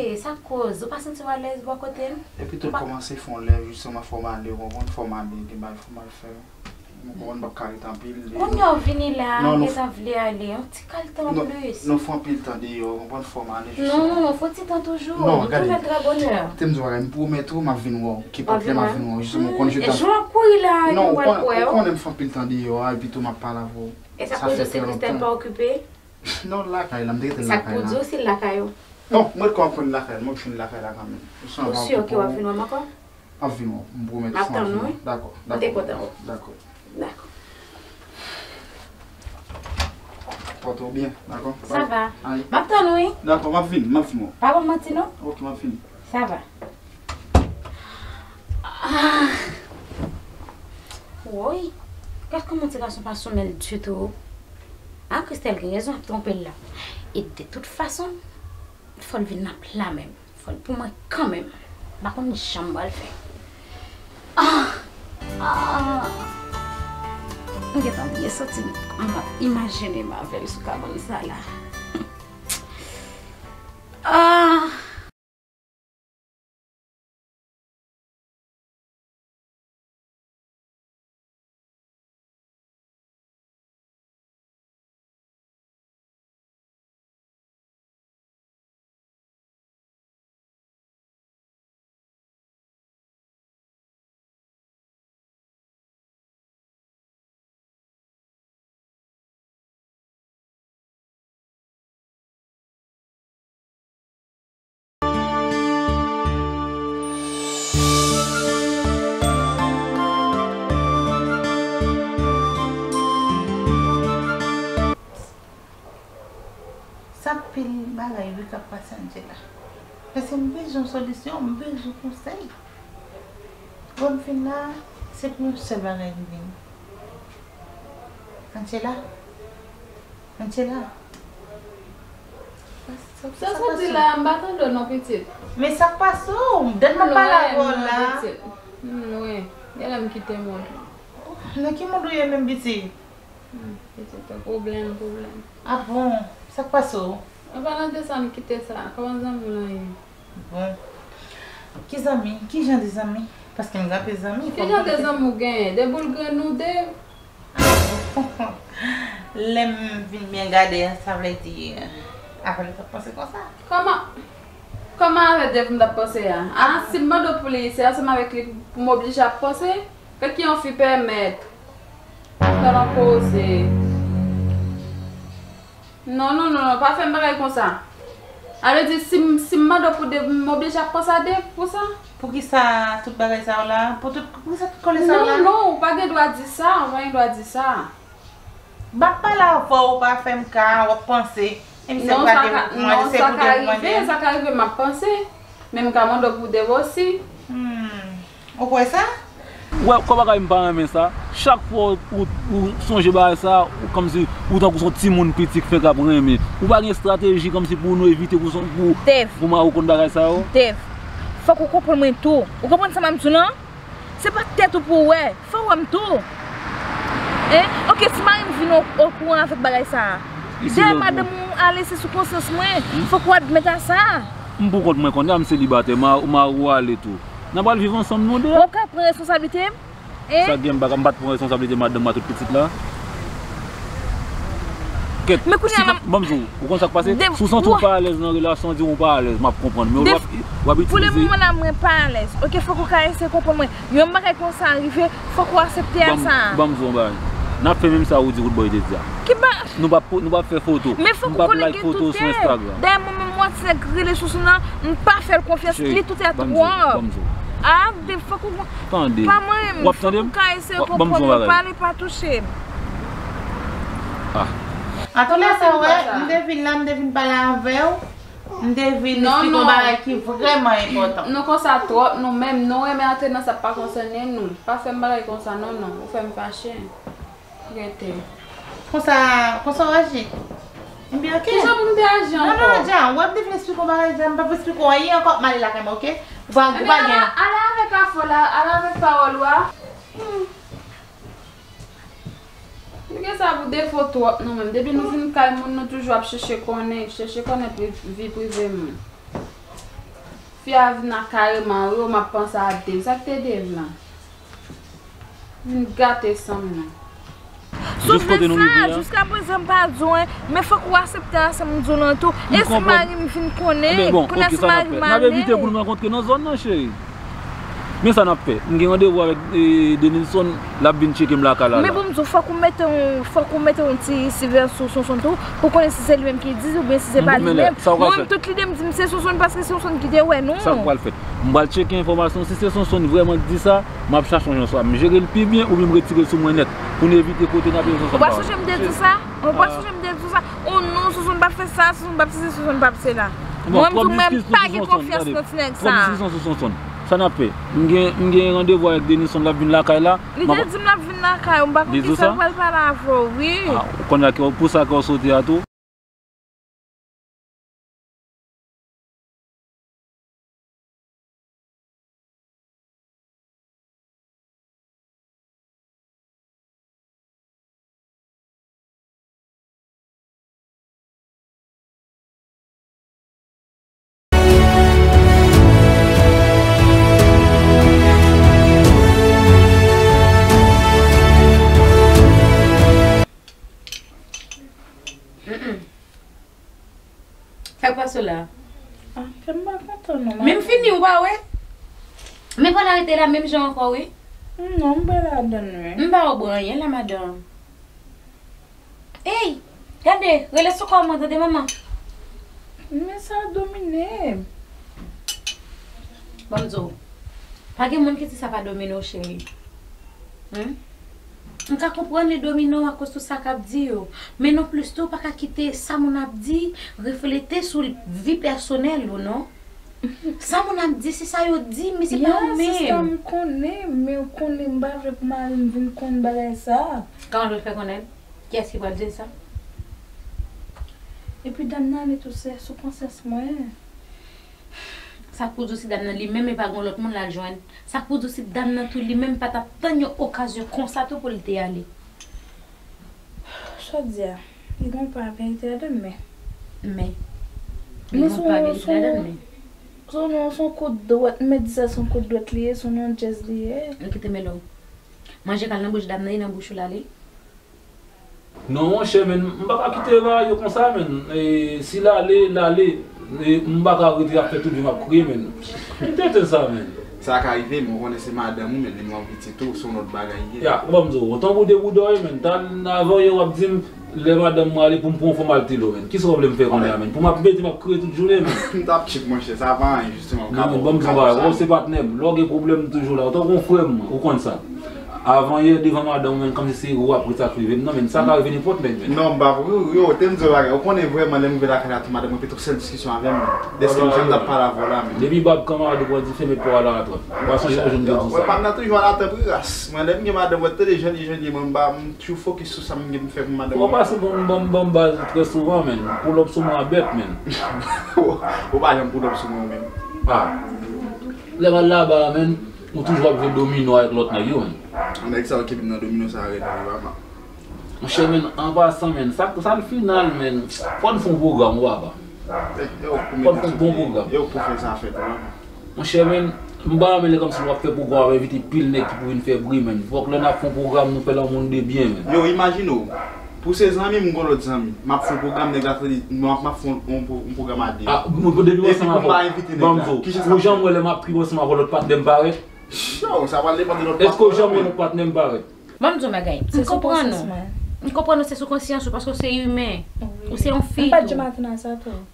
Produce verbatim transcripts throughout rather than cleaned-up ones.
E sa k koz? Ou pa santi w alèz bò kote m? Epi tou l kòmanse fè yon lè, jisteman, fò m ale, w konprann, fò m ale, gen bagay fò m al fè. Ou konprann, m p ap ka ret anpil. Kounye a w vini la, non, ou gentan vle ale, yon ti kal tan anplis. Non, fè anpil tan deyò, w konprann, fò m ale, jisteman. Non, non, non, fò ti tan toujou. Non, gade, m twouve l trè bonè. Te m di w bagay, m pwomèt ou, m ap vin wè w. Ki pwoblèm, m ap vin wè w, jisteman, ou konn je t'aime. Jan w ap kouri la, yo pral kwè w. Non, ou konnen m fè anpil tan deyò a, epi tou m ap pale avè w. E sa koz ou si Christelle pa okipe? Non, l lakay la, m te rete l lakay la. Sa k pou di w si l lakay ou? Non, mwen ret kòm ap konn lakay, mwen ap jwenn lakay la kanmenm. Ou si ke w ap vin wè m ankò? M ap vin wè w, m pwomèt ou. M ap tann ou, wi. Dakò, dakò. Mwen te kontan wè w. Dakò. Dakò. Pòte w byen, dakò? Sa va. M ap tann ou, wi. Dakò, m ap vin, m ap vin wè w. Pa ban m manti, non. Ok, m ap vini. Sa va. Ah. Woy. Gad kòman ti gason pa sou men l ditou. Ah, Christelle gen rezon ap twonpe l la. E de tout fason, fò l vin nan pla menm. Fò l pou mwen kanmenm. M pa konn jan m pral fè. Ah! Ah! M gentan byen santi m ap imajine m avè l sou kabann sa la. Ah! Sa pil bagay wi k ap pase Angela. Paske m bezwen solisyon, m bezwen konsèy. Bon, m fin la, se pou yon sèl bagay m vini. Angela? Angela? Sa w di la, m pa tande w non, pitit. Men sa k pase w? Dat m ap pale avè w la. M lwen, genlè m kite mond lan. Nan ki mond ou ye menm, pitit? Hmm, pitit, pwoblèm, pwoblèm. Ah bon? Sa k pase w? An palan de sa, m kite sa. Kòman zanmi w lan ye? Bon. Ki zanmi? Ki jan de zanmi? Paske m gen anpil zanmi. Ki jan de zanmi w genyen? De boul grenn ou de? Ah bon? Lè m vin byen gade a, sa vle di, avè l ou t ap panse konsa? Kòman? Kòman avè Dave m t ap panse a? Ah, si m mande w pou li, se ansanm avèk li pou m oblije ap panse? Fè ki yon fi pèmèt. Fè l an koze. Non, non, non, non, pa fè m bagay konsa. A vle di, si m, si m mande w pou Dave, m oblije ap panse a Dave pou sa? Poukisa tout bagay sa yo la? Pou tout, poukisa tout kòlè sa yo la? Non, non, ou pa gen dwa di sa, ou pa gen dwa di sa. M ap pale avè w, ou pa fè m ka, w ap panse. Epi se pou Dave, non, sa ka rive, sa ka rive, m ap panse. Men m ka mande w pou Dave osi. Hmm. Ou kwè sa? Ou wè, kò bagay m pa renmen sa. Chak fwa ou, ou, ou sonje bagay sa, ou kòmsi ou tankou se yon timoun piti k fenk ap renmen. Ou pa gen estrateji kòmsi pou nou evite pou, pou, pou mari w konn bagay sa yo? Dave, fòk ou konprann mwen tou. Ou konprann sa m ap di w lan? Se pa tèt ou pou w wè. Fò w wè m tou. Hein? Ok, si mari m vin o, okouran avèk bagay sa a. Dèyè madanm ou ale, se sou konsyans mwen. Fòk ou admèt a sa. M pou kont mwen kounye a, m selibatè, ma-, mari w ale tou. N a pral viv ansanm nou de a. W ap ka pran responsablite m? Hein? Sa gen, m pa, m pa t pran responsablite madanm mwen, tout pitit la. Kèt, si, ban m di w, ou konn sa k pase? Si w santi w pa alèz nan relasyon, di w pa alèz, m ap konprann. Men w ap, w ap itilize. Pou le moman la, mwen pa alèz. Ok, fòk ou ka eseye konprann mwen. Yon bagay konsa rive, fòk ou aksepte a sa. Ban m, ban m di w yon bagay. N ap fè menm sa ou di Roodboy te di a. Ki ba- Nou p ap po-, nou p ap fè foto. Men fòk ou konnen gen tou tèt. Dayè mwen menm, WhatsApp rele sou sou nan, m pa fè l konfyans, li tou tèt twòp. Tande. Pa mwen, fòk ou ka eseye konprann mwen, pale pa touche m. Ah. An tou lè sa, wè, m te vin la, m te vin pale avè w. M te vin eksplike yon bagay ki vrèman enpòtan. Nou konsa twòp, nou menm, nou renmen antre nan sa k pa konsène nou. Pa fè m bagay konsa, non, non. Ou fè m fache. Rete. Konsa, konsa w aji? Ebyen, ok. Kijan pou m te aji ankò? Non, non, Dja, ou wè m te vin eksplike w bagay, Dja, m p ap eksplike w anyen ankò, m ale lakay mwen, ok? Ou pa, ou pa gen. Ebyen, ale, ale avèk afè w la, ale avèk pawòl ou a. Hmm. Nou gen sa pou defo twòp nou menm. Depi nou vin kay moun, nou toujou ap chèche konnen, chèche konnen pri-, vi prive moun. Fi a vin la kareman, wi, m ap panse a Dave. Sa k te Dave lan? Vin gate san m nan. Jis kote nou rive a. Jiska prezan m pa di w, men fòk ou aksepte ansanm m di w lan tou. E si mari m vin konnen, kounye a si mari m ale. N ap evite pou nou rankontre nan zòn nan, cheri. Men sa n ap fè. M gen randevou avèk, e, Denilson, l ap vin tcheke m lakay la. Men bon, m di w, fòk ou mete yon, fòk ou mete yon ti siveyans sou Sonsonn tou, pou konnen si se li menm ki di oubyen si se pa li menm. Mwen menm, tout lide m di m se Sonsonn paske se Sonsonn ki te wè nou. Sa k pral fèt? M pral tcheke enfòmasyon. Si se Sonsonn vrèman ki di sa, m ap chache yon jan swa m jere l pi byen oubyen m retire l sou mwen nèt pou n evite kote n ap jere Sonsonn. Ou pa sonje m te di w sa? Ou pa sonje m te di w sa? O non, Sonsonn p ap fè sa, Sonsonn p ap sesi, Sonsonn p ap sela. Mwen m di w, mwen m pa gen konfyans nan ti nèg sa. Twòp diskisyon sou Sonsonn. Sa n ap fè? M gen, m gen randevou avèk Denilson, l ap vin lakay la. Li te di m l ap vin lakay ou, m pa konn kisa l pral pale avè w, wi. Kounye a pou sa ke w soti a tou. Sa k pase w la? Ah, kè m pa kontan non. Men m fini, ou pa wè? Men pral arete la menm jan ankò, wi. Non, m pa ladann, wi. M pa wè w bwè anyen la, madanm. Ey, gade, rele sou kò mwen, tande manman. Men sa domine m. Ban m di w, pa gen moun ki di sa pa domine w, cheri. Hmm? M ka konprann li domine w akoz tou sa k ap di yo. Men non plis tou, w pa ka kite sa moun ap di reflete sou vi pèsonèl ou, non. Sa moun ap di, se sa yo di, men se pa yo menm. Ya, sista, m konnen, men w konnen m pa vle pou mari m vin konn bagay sa. Kòman l fè konnen? Kiyès ki pral di l sa? Epi dam nan ale tou, se sou konsyans mwen. Sa k pou di w si dam nan li menm e pa gen lòt moun l al jwenn? Sa k pou di w si dam nan tou li menm pa t ap tann yon okazyon konsa tou pou l te ale? Sa w di a, li gen yon pa verite ladan l, men. Men. Li gen yon pa verite ladan l, men. Se yon, se yon kout dwèt, m mèt di sa, se yon kout dwèt li ye, se yon djèz li ye. Kite mele w. Manje k al nan bouch dam nan, e nan bouch ou l ale. Non, monchè, men, m pa ka kite bagay yo konsa, men. E, si l ale, l ale. E, m pa ka rete ap fè tout vi m ap kriye, men. M tenten sa, men. Sa ka rive, men w konnen se madanm ou, men li manman pitit ou, se yon lòt bagay li ye. Ya, ban m di w, tankou de boudò ye, men. Tan avanyè w ap di m, lè madanm mwen ale pou m pran yon fanm al Tilo, men. Kisa w vle m fè kounye a, men? Pou m ap mete m ap kriye tout jounen, men. M t ap tchip, monchè, sa pa anyen, jisteman, m ka ba w kado sa. Non, men, ban m di w bagay, ou se patnè m. Lè w gen pwoblèm, m toujou la. Ou tankou yon frè m, ou konn sa. Avanyè devan madanm ou, men, kòmsi se ou ap ret sa k rive m nan, men, sa ka rive nenpòt nèg, men. Non, m pa pou yo, yo, te m di w bagay. Ou konnen vrèman, lè m rive lakay la, tou madanm mwen pete yon sèl diskisyon avè m, men. Dèske m janm t ap pale avè w la, men. Depi bab kanmarad ou pran dife, met pa w alantan. Ou pa sonje yon jou m te di w sa. Wè, pa m nan toujou alantan pou ras. Mwen, lè m gen madanm, mwen, tande jan li, jan li ye, mwen, m pa, m toujou fokis sou sa m gen pou m fè pou madanm mwen. Ou pase bon, ban m, ban m baz trè souvan, men. Pull up sou mwen a bèt, men. Ou pa janm pull up sou mwen, ou menm. Ah. Lè m al laba a, men. Ou toujou ap jwe domino avèk lòt nèg yo, men. Nèg sa yo ki vin nan domino sa a rèd vre, papa. Monchè, men, an pasan, men, sa, sa l final, men, fò n fè yon pwogram, wi, papa. Fò n fè yon bon pwogram. E ou k pou fè sa fèt, wi, papa. Monchè, men, m pa renmen lè kòmsi w ap fè pwogram, w ap envite pil nèg ki pou vin fè bri, men. Fòk lè n ap fè yon pwogram, nou fè l an moun de byen, men. Yo, imajine w. Pou se zanmi m, m gon lòt zanmi. M ap fè yon pwogram, nèg la tande, m ap, m ap fè yon, yon pwo-, yon pwogram a de. Ah, m, depi w ansanm avè w, ban m di w, ou janm wè lè m ap tripe ansanm avè w, lòt patnè m parèt? Yo, sa pral depann de lòt patnè. Èske w janm wè lòt patnè m parèt? Ban m di w yon bagay. M konprann ou. M konprann ou, se sou konsyans ou, paske w se imen. Ou se yon fi tou.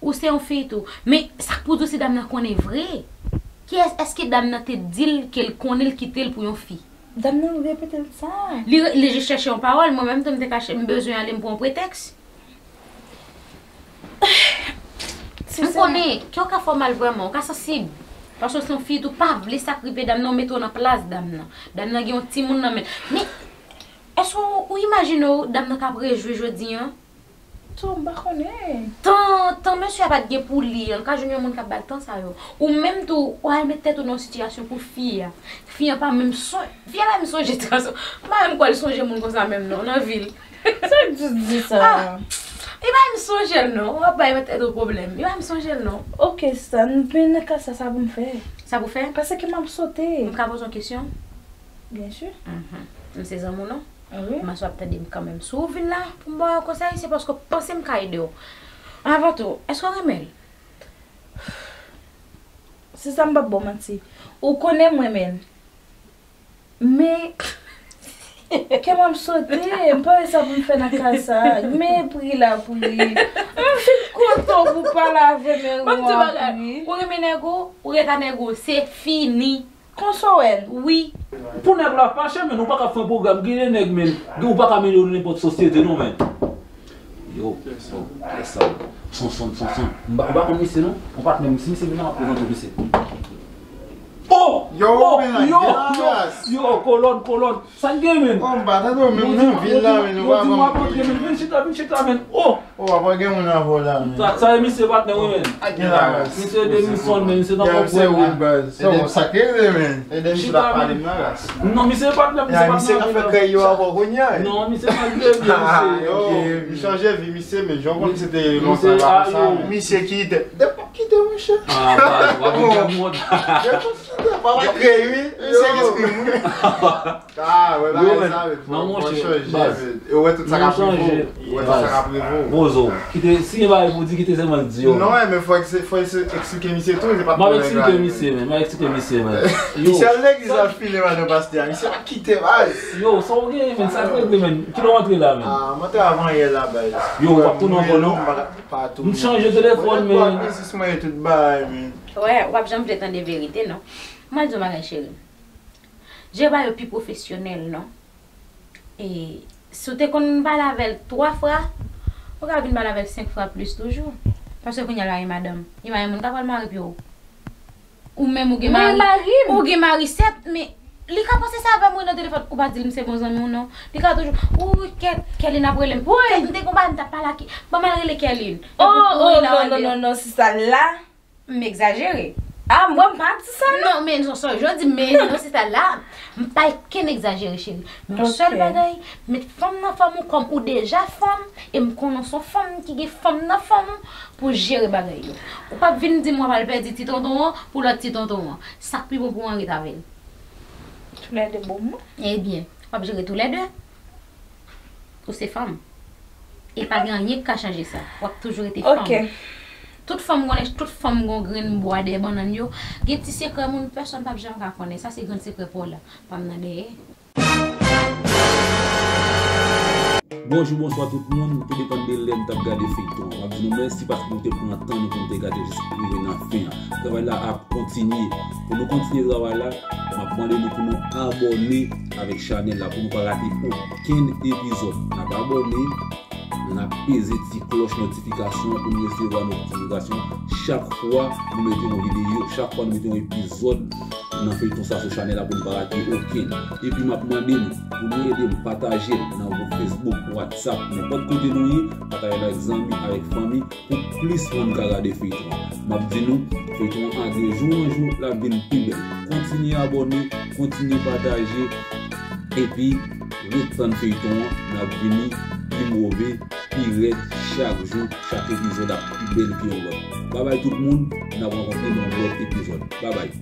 Ou se yon fi tou. Men, sa k pou di w si dam nan konnen vre? Kiyès, èske dam nan te di l ke l konnen l kite l pou yon fi? Dam nan repete l sa. Li, li jis chèche yon pawòl, mwen menm tou m te ka chè-, m bezwen ale m pran yon pretèks. M konnen ke w ka fè w mal vrèman, w ka sansib. Paske w se yon fi tou, pa vle sa k rive dam nan, w mete w nan plas dam nan. Dam nan gen yon timoun nan men l. Men, èske w, ou imajine w, dam nan k ap rejwi jodi a? Tou, m pa konnen. Tan, tan mesye a pa t gen pou li an, l ka jwenn yon moun k ap ba l tan sa yo. Ou menm tou, w al met tèt ou nan yon sitiyasyon pou fi a. Fi a pa menm son-, fi a pa menm sonje tras. M pa menm kwè l sonje moun konsa menm non, nan vi l. Sa k di sa? Ah! E pa m sonje l non, w ap bay tèt ou pwoblèm. E pa m sonje l non. Ok, sista, m vin nan kasa, sa pou m fè? Sa pou fè? Paske m ap sote. M ka poze yon kesyon? Byensi. Mhm. M se zanmi w non. Wi. M aswè ap tande m kanmenm. Si w vin la pou m ba w yon konsèy, se paske w panse m ka ede w. Avan tou, èske w renmen l? Sista, m p ap ba w manti. Ou konnen m renmen l. Men, kè m ap sote, m pa wè sa pou m fè nan kasa. Men pri la, pri. M fin kontan pou pale avè m. Ban m di bagay. Ou renmen nèg ou, ou ret a nèg ou. Se fini. Konsa w wè l? Wi. Pou nèg la fache, men ou pa ka fè yon pwogram, gen de nèg, men, ou pa ka mele yo nan nenpòt sosyete, non, men. Yo, yo, kiyès sa? Sonson, Sonson. M pa, m pa konn misye, non. Yon patnè m, si misye vin la, m ap prezante w misye. Oh! Yo, oh, men la, yo, yo, yo, kolòn, kolòn. Sa n gen, men? Oh, m pa tande w menm nan vil la, men. Yo di m w ap antre, men. Vin chita, vin chita, men. Oh! Oh, apa gen moun avè w la, men. Sa, sa e misye patnè, wi, men. Misye Demisonn, men, misye nan kòb mwen la. Sa bon, sa k rive, men. Ede misye la pale m nan ras. Non, misye patnè, misye patnè. Misye ka fè krèy yo avè w kounye a. Non, misye pa vle, misye. Yo, li chanje vi misye, men jan w konn se te lontan pa konsa, men. Misye kite. Depi w kite, monchè. Ah, baz, w ap vin fè m wont. Depi w kite, papa krèy, wi. Misye ki espri m, wi. Ah, wè, bagay sa, men, non, monchè, baz. Ou wè tout sa k ap rive w. Ou wè tout sa k ap rive w. Poze w. Kite, si gen bagay pou di, kite sèlman di yo. Non, men fò, fò eksplike misye tou, se pa twò nèg la. M ap eksplike misye, men. M ap eksplike misye, men. Misye al legliz, al file madan pastè a. Misye pa kite, baz. Yo, sa w gen, men, sa k regle, men. Kilè w antre la, men? Ah, m antre avan yè la, baz. Yo, w ap tounen ankò, non? M chanje telefòn, men. Mwen gen tout bagay, men. Wè, w ap janm vle tande verite, non. M al di w bagay, cheri. Jere bagay yo pi pwofesyonèl, non. E si w te konn pale avè l twa fwa, ou ka vin pale avè l senk fwa plis toujou. Paske kounye a la, e madanm. Imajine moun ka pral mari pye w. Ou menm, ou gen mari. Ou gen mari, sèt, men li ka panse sa avè m, wi, nan telefòn. Ou pa di l m se bon zanmi w, non. Li ka toujou, wi, kè, Kèlin ap rele m. Kèt, m te konn pale, m t ap pale ak, ban m al rele Kèlin. Oh, oh, non, non, non, non, sista, la. M egzajere. Ah, mwen, m pa di sa, non. Non, men non, sè, jodi, men non, sista, la, m pa gen egzajere, cheri. Men yon sèl bagay, met fanm nan fanm ou kòm ou deja fanm, e m konnen w se yon fanm ki gen fanm nan fanm ou pou jere bagay yo. Ou p ap vin di m w ap al pèdi ti tonton an pou lòt ti tonton an. Sa k pi bon pou w an ret avè l. Toulède bon, non? Ebyen, w ap jere toulède. Ou se fanm. E pa gen anyen ki ka chanje sa. W ap toujou rete fanm. Ok. Tout fanm konnen, tout fanm gon grenn bwa dèyè bannann yo. Gen ti sekrè moun, pèsonn p ap janm ka konnen. Sa se grenn sekrè pa w la. Pa m nan dèyè. Bonjou, bonswa tout moun. Tou depann de lè n t ap gade feyton an. M ap di nou mèsi paske nou te pran tan nou pou nou te gade jis rive nan fen an. Travay la ap kontinye. Pou nou kontinye travay la, m ap mande nou pou nou abòne avèk chanèl la pou nou pa rate okenn epizòd. N ap abòne, n ap peze ti klòch notifikasyon pou nou resevwa notifikasyon chak fwa nou mete yon videyo, chak fwa nou mete yon epizòd nan feyton sa sou chanèl la pou nou pa rate okenn. Epi m ap mande nou pou nou ede m pataje l nan gwoup Facebook, WhatsApp, nenpòt kote nou ye, pataje l avèk zanmi, avèk fanmi, pou plis moun ka gade feyton an. M ap di nou, feyton an de jou an jou, l ap vin pi bèl. Kontinye abòne, kontinye pataje, epi ret tann feyton an, n ap vini pi move, pi rèd, chak jou, chak epizòd ap pi bèl ke yon lòt. Babay tout moun, n ap rankontre nan yon lòt epizòd. Babay.